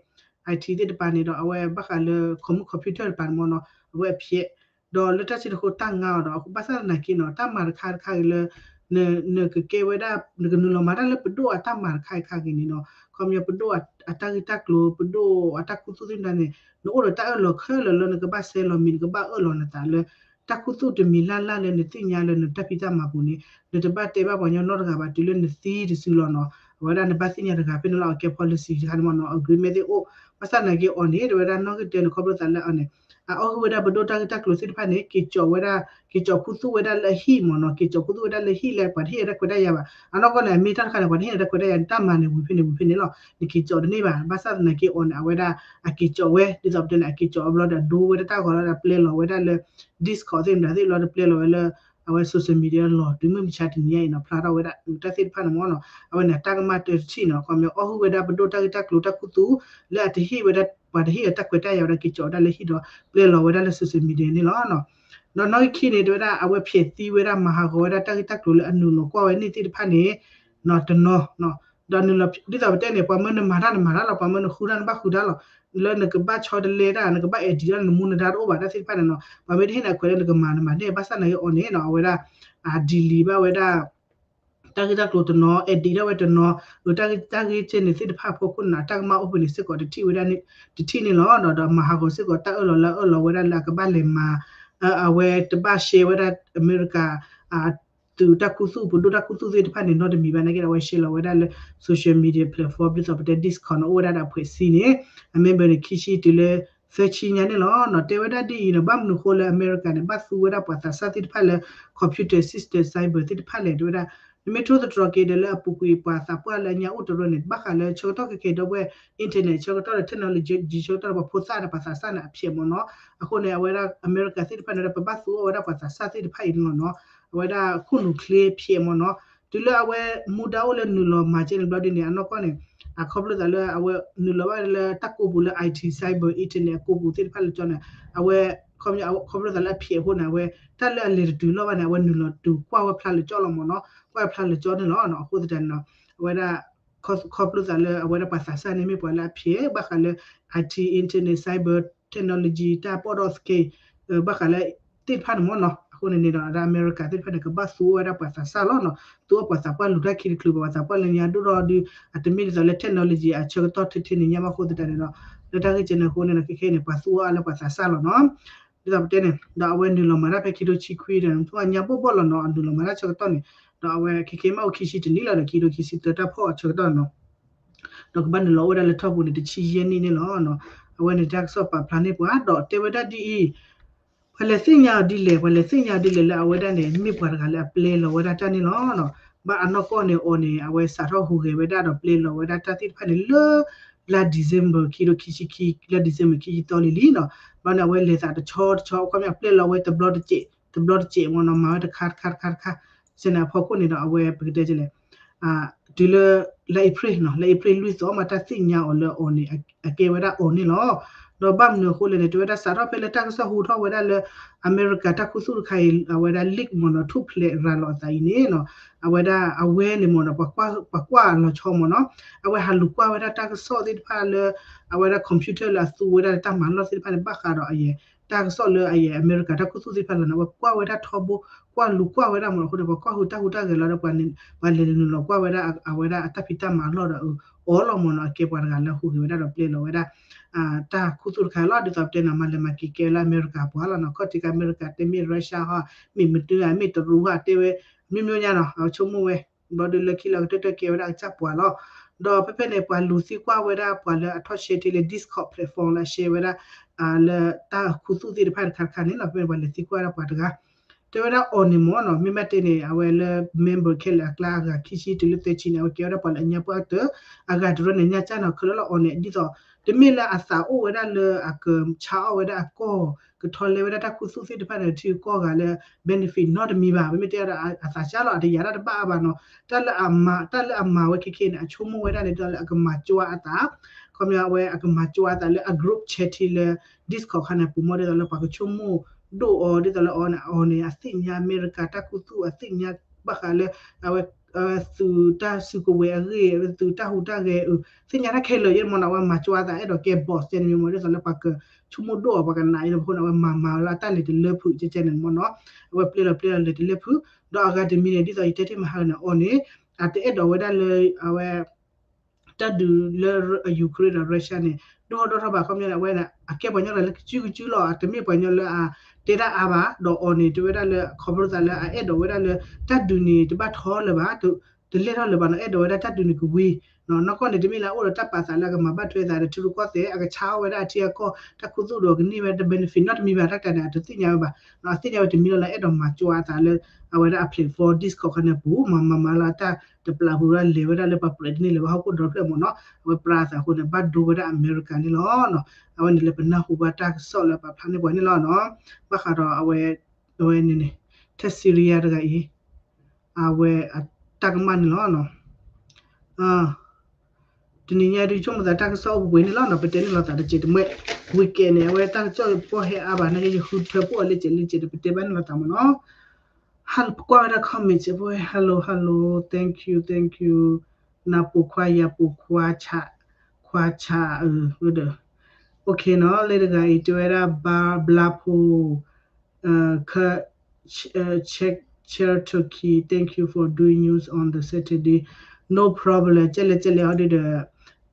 IT သ့ၣ်တပၤန့ၣ်ဒီး အဝဲဘၣ်ဃးလၢ commu- computer တပၤန့ၣ်မ့ၢ်နီၤ အဝဲအဖျဲး ဒီးလၢတၢ်စံးတခိၣ်တၢ်ငါအီၤဒီး ဘၣ်ဆၣ်သနာ်က့နီၤ တၢ်မၤတခါတခါဂ့ၤလၢ နကကဲဝဲဒၣ် နကနုာ်လီၤမၤတၢ်လၢပဒိၣ်အတၢ်မၤတခါတခါဂ့ၤန့ၣ်နီၤ ခီပညီပဒိၣ်အတၢ်ဂ့ၢ်တၢ်ကျိၤ ပဒိၣ်အတၢ်ခူသူၣ်သ့ၣ်မတၤန့ၣ် နအိၣ်ဒီးတၢ်အၢၣ်လီၤခဲလၢာ်လၢနကဘၣ်ဆဲးလီၤမံၤ နကဘၣ်အၢၣ်လီၤနသးလၢ တၢ်ခူသူၣ်တမံၤလၢ်လၢ်လၢနသ့ၣ်ညါလၢနတၢ်ဖံးတၢ်မၤပူၤန့ၣ် နတဘၣ်တဲဘၣ်ပှၤညီနီတဂၤဘၣ် တုၤလၢနသံတစုလီၤနီၤ အဝဲဒၣ်နဘၣ်သ့ၣ်ညါတဂၤဖဲန့ၣ်လီၤ အကဲ policy တခါန့ၣ်မ့ၢ်နီၤ agreement သ့ၣ်အိၣ် ဘၣ်ဆၣ်သနာ်က့အီၤန့ၣ် တဲဝဲဒၣ်နီၣ်ဂံၢ်တၢန့ၣ် ခီဖျိသးလၢအီၤန့ၣ် အအီၣ်ဟုၣ်ဝဲဒၣ်ပဒိၣ်တၢ်ဂ့ၢ်တၢ်ကျိၤသ့ၣ်တဖၣ်န့ၣ် က့ၤကၠီးဝဲဒၣ် က့ၤကၠီးခူသူၣ်ဝဲဒၣ်လၢအဟံၣ်မ့ၢ်နီၤ က့ၤကၠီးခူသူၣ်ဝဲဒၣ်လၢဟံၣ်လၢပှၤတဟ့ၣ်အတၢ်ခွဲးတၢ်ယာ်ဘၣ် အနီၢ်ကီၢ်န့ၣ် အမ့ၢ်တၢ်တခါန့ၣ် ပှၤတဟ့ၣ်အတၢ်ခွဲးတၢ်ယာ်န့ၣ် တၢ်မၤန့ၣ်ဝံၤဖဲန့ၣ်ဝံၤဖဲန့ၣ်လီၤ နက့ၤကၠီးတန့ၢ်ဘၣ် ဘၣ်ဆၣ်သနာ်က့အီၤန့ၣ် အဝဲဒၣ် အက့ၤကၠီးဝဲ ဒ်သိးပတဲန့ၣ် အက့ၤကၠီးအဘျီဒီး ဒိဝဲဒၣ်တၢ်ဂီၤလီၤဒီး ပျဲလီၤဝဲဒၣ်လၢ Discord သ့ၣ်မတၤသ့ၣ်လီၤဒီး ပျဲလီၤဝဲလၢ အဝဲ social media လီၤ တုၤမုၢ်မဆါတနံၤညါအံၤနီၤ ဖျါထီၣ်ဝဲဒၣ် တၢ်သ့ၣ်တဖၣ်န့ၣ်မ့ၢ်နီၤ အဝဲန့ၣ် တၢ်ကမၣ်တၢတထံၣ်နီၤ ခီပညီ အီၣ်ဟုၣ်ဝဲဒၣ်ပဒိၣ်တၢ်ဂ့ၢ်တၢ်ကျိၤတၢ်ခူသူၣ် လၢအတဟ့ၣ်ဝဲဒၣ် ပှၤတဟ့ၣ်အတၢ်ခွဲးတၢ်ယာ်ဝဲဒၣ် က့ၤကၠီးဝဲဒၣ်လၢဟံၣ်ဒီး ပျဲလီၤဝဲဒၣ်လၢ social media န့ၣ်လီၤ. ဒီးနီၣ်ဂံၢ်ခံန့ၣ် တဲဝဲဒၣ် အဝဲဖျဲးသံဝဲဒၣ် မၤဟးဂီၤဝဲဒၣ်တၢ်ဂ့ၢ်တၢ်ကျိၤလၢအနုာ်လီၤကွၢ်ဝဲန့ၣ်သ့ၣ်တဖၣ်န့ၣ် တနီၤ ဒီးနုာ်လီၤ ဒ်သိးပတဲန့ၣ် ပှၤမၢနမၤတၢ်နမၤတၢ်လီၤ ပှၤမၢနဃုတၢ်နဘၣ်ဃုတၢ်လီၤ လၢနကဘၣ်ဆီတလဲတၢ် နကဘၣ် edit တၢ် နမူနဒါတအိၣ်ဘၣ် တၢ်သ့ၣ်တဖၣ်န့ၣ်နီၤ ပှၤမ့ၢ်တဟ့ၣ်နၤခွဲးလၢနကမၤနမၤန့ၢ် ဘၣ်ဆၣ်သနာ်က့အီၤန့ၣ်နီၤ အဝဲဒၣ် delete ဘၣ်ဝဲဒၣ် တၢ်ဂ့ၢ်တၢ်ကျိၤတနီၤ edit ထီၣ်ဝဲတနီၤ ဒီးတၢ်ဂ့ၢ်တၢ်ဂ့ၢ်ကဲန့ၣ်သ့ၣ်တဖၣ်အဖီခိၣ်န့ၣ် အတၢ်ကမၣ်အိၣ်ဖဲန့ၣ်စ့ၢ်ကီးတထံၣ်ဝဲဒၣ်န့ၣ် တထံၣ်န့ၣ်လီၤ. ဒီး ဒီးမၤဟးဂီၤစ့ၢ်ကီး တၢ်အၢၣ်လီၤလၢအအၢၣ်လီၤဝဲဒၣ်လၢအကဘၣ်လဲၤမၤ အဝဲတဘၣ် share ဝဲဒၣ် အမဲရကၤ သုးတၢ်ခူသူၣ် ပဒိၣ်တၢ်ခူသူၣ်သ့ၣ်တဖၣ်န့ၣ် နီတမံၤဘၣ် နာ်က့ဒီး အဝဲ share လီၤဝဲဒၣ်လၢ social media platform ဒ်သိးပတဲ Discord န့ၣ် အိၣ်ဝဲဒၣ်ဒီးအဖွဲ့အစည်းန့ၣ် အ member န့ၣ် ခံဆံတုၤလၢ သၢဆံညါန့ၣ်လီၤ. တဲဝဲဒၣ်ဒ်အံၤန့ၣ် ဘၣ်မနုၤအဃိလၢအမဲရကၤန့ၣ် ဘၣ်သူဝဲဒၣ်ပှၤသးစၢ်သ့ၣ်တဖၣ်လၢ computer system cyber သ့ၣ်တဖၣ်လဲၣ် တဲဝဲဒၣ် နမ့ၢ်ထိၣ်သတြီၤက့ၤဒီးလၢအပူၤကွံာ်ပှၤသးပှၢ်လၢအညါအိၣ်တရၢန့ၣ် ဘၣ်ဃးလၢဆၢကတီၢ်ခဲကဲဒီးဝဲ internet ဆၢကတီၢ်ဒီး technology ဆၢကတီၢ်ဒီးပှၤဖိသၣ်ဒီးပှၤသးစၢ်န့ၣ်အဖျဲးမ့ၢ်နီၤ. အဃိန့ၣ် အဝဲဒၣ်အမဲရကၤသ့ၣ်တဖၣ်န့ၣ်ဒီး ပဘၣ်သူအီၤဝဲဒၣ်ပှၤသးစၢ်သ့ၣ်တဖၣ်အံၤန့ၣ်လီၤနီၤ. အဝဲဒၣ်ခိၣ်နူာ်ချ့ဖျဲးမ့ၢ်နီၤ. တုၤလၢအဝဲမူဒါအိၣ်လၢနုာ်လီၤမၤကဲန့ၣ်ဘျီဒ်န့ၣ် အနီၢ်ကီၢ်န့ၣ် အခီဖျိသးလၢအဝဲနုာ်လီၤဘၣ်လၢတၢ်ကိးပူၤလၢ IT cyber internet အကိးပူၤသ့ၣ်တဖၣ်လၢကၠီန့ၣ် အဝဲ ခီဖျိသးလၢအဖျဲးအဃိန့ၣ် အဝဲတၢ်လၢအလဲၤတတုၤလီၤဘၣ်န့ၣ် အဝဲနုာ်လီၤတုၤကွၢ်ဝဲဖျါလၢကၠီလီၤမ့ၢ်နီၤ. ကွၢ်ဖျါလၢကၠီန့ၣ်လီၤ. အဃိသတးန့ၣ် အဝဲဒၣ် ခီဖျိသးလၢအဝဲဒၣ်ပှၤသးစၢ်န့ၣ်မ့ၢ်ပှၤလၢအဖျဲးဘၣ်ဃးလၢ IT internet cyber technology တၢ်ပီၣ်ဒီသက့ ဘၣ်ဃးလၢသ့ၣ်တဖၣ်န့ၣ်မ့ၢ်နီၤ. အဃိန့ၣ်န့ၣ်ဒီး အဝဲဒၣ်အမဲရကၤသ့ၣ်တဖၣ်န့ၣ် ကဘၣ်သူဝဲဒၣ်ပှၤသးစၢ်လီၤနီၤ. သူအီၤပှၤသးပှၢ်လူၤတၢ်ခံတချုးဘၣ် ပှၤသးပှၢ်လၢညါဒိၣ်ထီၣ်ဒီး အတမ့ၢ်ဒ်သိးလၢ technology အဆၢကတီၢ်ထဲထဲန့ၣ်ညါဘၣ်အဃိသတးန့ၣ်ဒီး လၢတၢ်ဂ့ၢ်ကဲန့ၣ်အဃိန့ၣ်ဒီး ခဲခဲအံၤန့ၣ် ပှၤသူအီၤအါလၢပှၤသးစၢ်လီၤနီၤ. ဒ်သိးပတဲန့ၣ် ဒီးအဝဲနုာ်လီၤမၤတၢ်ဖဲခံထိဆံခွံဒီး နထူၣ်အညါဘိၣ်ဘိၣ်လီၤနီၤ. အနုာ်လီၤမၤတၢ်ဆၢကတီၢ်န့ၣ် ဒီးအဝဲခဲခဲမးအိၣ်ခံဆံတနံၣ်လီၤဒီး ခံထိခံဆံသၢတၢ်ဖီၣ်အဆၢကတီၢ်နီၤ. ဒီးကဘၣ်နုာ်လီၤအိၣ်ဝဲဒၣ်လၢထီၣ်ပူၤန့ၣ် တဆံယဲၢ်နံၣ်န့ၣ်လီၤ. အဝဲန့ၣ်တၢ်ကစီၣ်ပာ်ဖျါန့ၢ်ပှၤ ဒီးတဲဝဲဒၣ်ဒ်အံၤ ပှၤလဲၤသ့ၣ်ညါအီၤဒ်လဲၣ် ပှၤလဲၤသ့ၣ်ညါအီၤဒ်လဲၣ်လၢအဝဲဒၣ်န့ၣ် မ့ၢ်ပှၤတဂၤလၢအပျဲလီၤဝဲဒၣ်တၢ်န့ၣ်လီၤ. ဘၣ်အနီၢ်ကီၢ်န့ၣ်အီၤန့ၣ် အဝဲစးထီၣ်ဟူးဂဲၤဝဲဒၣ်ဒီးပျဲလီၤဝဲဒၣ်တၢ်သ့ၣ်တဖၣ်န့ၣ်လၢ လါ December ခံထိခံဆံခံ လါ December ခံဆံသီလံလံနီၤ. ဘၣ်န့ၣ် အဝဲလဲၤသးတဆီတဆီ အခီပညီအပျဲလီၤဝဲတဘျီတစဲး တဘျီတစဲးမ့ၢ်နီၤ မၤဝဲတခါတခါတခါတခါ စဲန့ၣ်အဖီခိၣ်န့ၣ်ဒီး အဝဲပကတဲလဲၣ် တုၤလၢ လါအ့ဖြ့ၣ်နီၤ လါအ့ဖြ့ၣ်လွံၢ်သီမး တၢ်သ့ၣ်ညါအီၤလၢအီၤန့ၣ် အကဲဝဲဒၣ်အီၤန့ၣ်လီၤ. ဒီးဘၣ်မနုၤအဃိလဲၣ်န့ၣ် တဲဝဲဒၣ်စးထီၣ်ဖဲလၢတၢ်ကစီၣ်ဟူထီၣ်ဝဲဒၣ်လၢ အမဲရကၤတၢ်ခူသူၣ်တခါအံၤ အဝဲဒၣ် leak မ့ၢ်နီၤ ထူၣ်ဖျဲးရၤလီၤအသးအံၤန့ၣ်နီၤ အဝဲဒၣ်အဝဲန့ၣ်မ့ၢ်နီၤ ပှၤကွၢ်လီၤဆီမ့ၢ်နီၤ အဝဲဟးလူၤကွၢ်ဝဲဒၣ်တၢ်ကစီၣ်သ့ၣ်တဖၣ်လၢ အဝဲဒၣ် computer လၢအသူဝဲဒၣ်လၢတၢ်မၤလီၢ်သ့ၣ်တဖၣ်န့ၣ် ဘၣ်ဃးဒီးအယဲၢ် တၢ်ကစီၣ်လၢအယဲၢ်အမဲရကၤတၢ်ခူသူၣ်သ့ၣ်တဖၣ်လီၤန့ၣ် အဝဲကွၢ်ဝဲဒၣ်ထီဘိ ကွၢ်လူၤကွၢ်ဝဲဒၣ်မ့ၢ်နီၤ အဃိန့ၣ် ပှၤကွၢ်ဟုးတၢ်ဟူးတၢ်ဂဲၤလီၤဒီး ပှၤလဲၤနုာ်လီၤကွၢ်ဝဲဒၣ် အဝဲဒၣ်အတၢ်ဖံးတၢ်မၤလီၢ်ဒီး အီၤလီၤမ့ၢ်နီၤ အကဲပှၤတဂၤလၢဟူးဂဲၤဝဲဒၣ်ဒီးပျဲလီၤဝဲဒၣ် တၢ်ခူသူၣ်တခါလီၤ ဒ်သိးပတဲန့ၣ် မၤလဲၤမၤက့ၤကဲလၢအမဲရကၤပှၤလီၤနီၤ ခီၣ်ထံးကဲအမဲရကၤ တမ့ၢ် Russia ဟီ မ့ၢ်မတုၤဧါ မ့ၢ်တရူးဟီ တဲဝဲ မျိုးမျိုးညါနီၤ အဝဲဆိကမိၣ်ဝဲ ဘျီဒုးလၢခံလၢကတၢၢ်တၢၢ်ကဲဝဲဒၣ်အကစၢ်ပှၤလီၤ ဒီးဖဲဖဲန့ၣ် ပှၤလူၤသံကွၢ်ဝဲဒၣ်ပှၤလၢအထီၣ်ရှဲထံလၢ Discord platform လၢအရှဲဝဲဒၣ် လၢတၢ်ခူသူၣ်သ့ၣ်တဖၣ်တခါတခါန့ၣ်လီၤ ဖဲန့ၣ်ပှၤလဲၤသံကွၢ်ဝဲဒၣ်ပှၤတဂၤ တဲဝဲဒၣ်အီၤန့ၣ်မ့ၢ်နီၤ မ့မ့ၢ်တဲန့ၣ် အဝဲလၢ member ခဲလၢာ်အကျါအဂၤခံဆံတုၤလၢသၢဆံန့ၣ် အဝဲကဲဝဲဒၣ်ပှၤလၢအညါပှၢ်တၢၢ် အဂၤတရၢန့ၣ် ညါကၢ်နီၤ ခဲလၢာ်လၢအီၤန့ၣ် ဒ်သိး တမ့ၢ်လၢအသးအိၣ်ဝဲဒၣ်လၢအကဆါအီၣ်ဝဲဒၣ်အကီၢ် ကထီလဲဝဲဒၣ်တၢ်ခူသူၣ်သ့ၣ်တဖၣ်န့ၣ် ထံကီၢ်ဂၤလၢ benefit နီတမံၤဘၣ် မ့မ့ၢ်တဲဒၣ်အသးစၢ်လီၤ အတယာ်ဒၣ်တဘၣ်အါဘၣ်နီၤ တၢ်လၢအမၤ တၢ်လၢအမၤဝဲခဲခဲန့ၣ် အဆိကမိၣ်ဝဲဒၣ်န့ၣ် ဒ်သိးလၢအကမၤကၠွအသး ခီပညီအဝဲအကမၤကၠွအသးလၢအ group chat ထံလၢ Discord ခါန့ၣ် ပူၤမ့ၢ်ဒ်သိးလၢပှၤကဆိကမိၣ်ဒိၣ်အီၤ ဒ်သိးလၢအီၤန့ၣ် အီၤန့ၣ် အသ့ၣ်ညါအမဲရကၤတၢ်ခူသူၣ် အသ့ၣ်ညါဘၣ်ဃးလၢ အဝဲ သုးတၢ်စုကဝဲၤအဂ့ၢ် သုးတၢ်ဟူးတၢ်ဂဲၤ သ့ၣ်ညါတၢ်ခဲလၢာ်ယဲၢ်မ့ၢ်နီၤ အဝဲမၤကၠွအသး အဲၣ်ဒိးကဲ boss န့ၣ်မ့ၢ် ဒ်သိးလၢပှၤကဆိကမိၣ်ဒိၣ်အီၤ ပှၤကနးအံၤလၢပဃိန့ၣ် အဝဲမၤမၤလၢအတၢ်လဲၤတလၢဖုး ကဲကဲန့ၣ်မ့ၢ်နီၤ အဝဲပျဲလီၤပျဲလီၤလဲၤတလၢဖုး ဒီးအဂၤတမံၤန့ၣ် ဒ်သိးယတဲတ့ၢ်မဟါန့ၣ် အီၤန့ၣ် အတအဲၣ်ဒိးဝဲဒၣ်လၢ အဝဲ တၢ်ဒုးလၢ Ukraine ဒီး Russia န့ၣ် ဒိၣ်ထီၣ်ဒိၣ်ထီၣ်ဘၣ် ခီပညီန့ၣ် အဝဲန့ၣ် အကဲပှၤကညီတဂၤလၢကစုကစုလီၤ အတမ့ၢ်ပှၤကညီလၢအတဲတၢ်အါဘၣ် ဒီးအီၤန့ၣ် တဲဝဲဒၣ်လၢ ခီဖျိသးလၢအအဲၣ်ဒိးဝဲဒၣ်လၢ တၢ်ဒုးန့ၣ် တဘၣ်ထီလၢၤဘၣ် တလဲၢ်ထီၣ်လၢၤဘၣ်နီၤ အဲၣ်ဒိးဝဲဒၣ်တၢ်ဒုးန့ၣ်ကဝံၤ နီၢ်ကီၢ်န့ၣ် တမ့ၢ်လၢအအိၣ်ဒီးတၢ်ပာ်သးလၢအကမၤဘၣ်ထွဲသးဒီးထံရူၢ်ကီၢ်သဲး အကဆါအီၣ်ဝဲဒၣ်အထံအကီၢ် တၢ်ခူသူၣ်ဒီးကန့ၢ်ဝဲဒၣ် benefit နီတမံၤဘၣ် တၢ်တခါန့ၣ် အတသ့ၣ်ညါဝဲဘၣ် အသ့ၣ်ညါဝဲတမံၤလီၤလၢအဲၣ်ဒိးမၤကၠွအသးလၢ အဝဲဒၣ်အ platform Discord ခါန့ၣ်ပူၤ မၤမၤမၤလၢတၢ်တပျၢ်ပူၤလၢလဲၤဝဲဒၣ်လၢပှၤပြဲးတန့ၢ်လၢၤဘၣ်ဟီၣ်ခိၣ်ဒီဖျၢၣ်မ့ၢ်နီၤ အဝဲပြးသးအဃိန့ၣ် ဘၣ်ဒိဝဲဒၣ်အမဲရကၤန့ၣ်လီၤ အဝဲန့ၣ်လၢပနၢ်ဟူဘၣ်တၢ်ကစီၣ်လၢပာ်ဖျါန့ၢ်ပှၤန့ၣ်လီၤနီၤ ဘၣ်ဃးဒီးအဝဲ အဝဲန့ၣ်န့ၣ် ထဲ Syria တဂၤအံၤ အဝဲအတၢ်ကမၣ်န့ၣ်လီၤ တနံၤညါဒုးဆိကမိၣ်သးတၢ်ကစီၣ်အိၣ်ပှဲၤပှဲၤန့ၣ်လီၤနီၤ ပတဲန့ၣ်လီၤသးတကဲးတမှဲ weekend န့ၣ် အဝဲတၢ်ကစီၣ်ပီၣ်ဟဲအါဘၣ်နာ်က့ ယဃုထၢပီၣ်အီၤလၢကဲးလၢကဲးဒီး ပတဲဘၣ်န့ၣ်လီၤသးမ့ၢ်နီၤ ဟါလၢပကွၢ်ဝဲဒၣ် comment ပဝဲ hello hello thank you thank you နၤပိာ်ခွါယၤပိာ်ခွါဆး ခွါဆးအၢ ဝဲဒီး OK နီၤ လၢတဂၤအံၤ တဲဝဲဒၣ် ဘျါဖိ Cherokee, thank you for doing news on the Saturday. No problem. ကဲလဲၣ်ကဲလဲၣ်ဟီဒုဒီး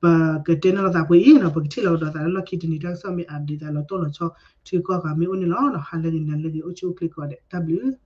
ပကတဲန့ၢ်လိာ်သးပှဲၤအံၤနီၤ ပကထံၣ်လိာ်ကဒီးသးလၢလီၢ်ခံတနံၤ တၢ်ကစီၣ်မ့ၢ် update သးလီၤတိၢ်လီၤဆီ ထံကီၢ်ဂၤမ့ၢ်အိၣ်န့ၣ်လီၤ. ဟါလၢဂ့ၤ နၤလၢဂ့ၤ အိၣ်ဆူၣ်အိၣ်ချ့ကိးဂၤဒဲး တၢ်ဘျုး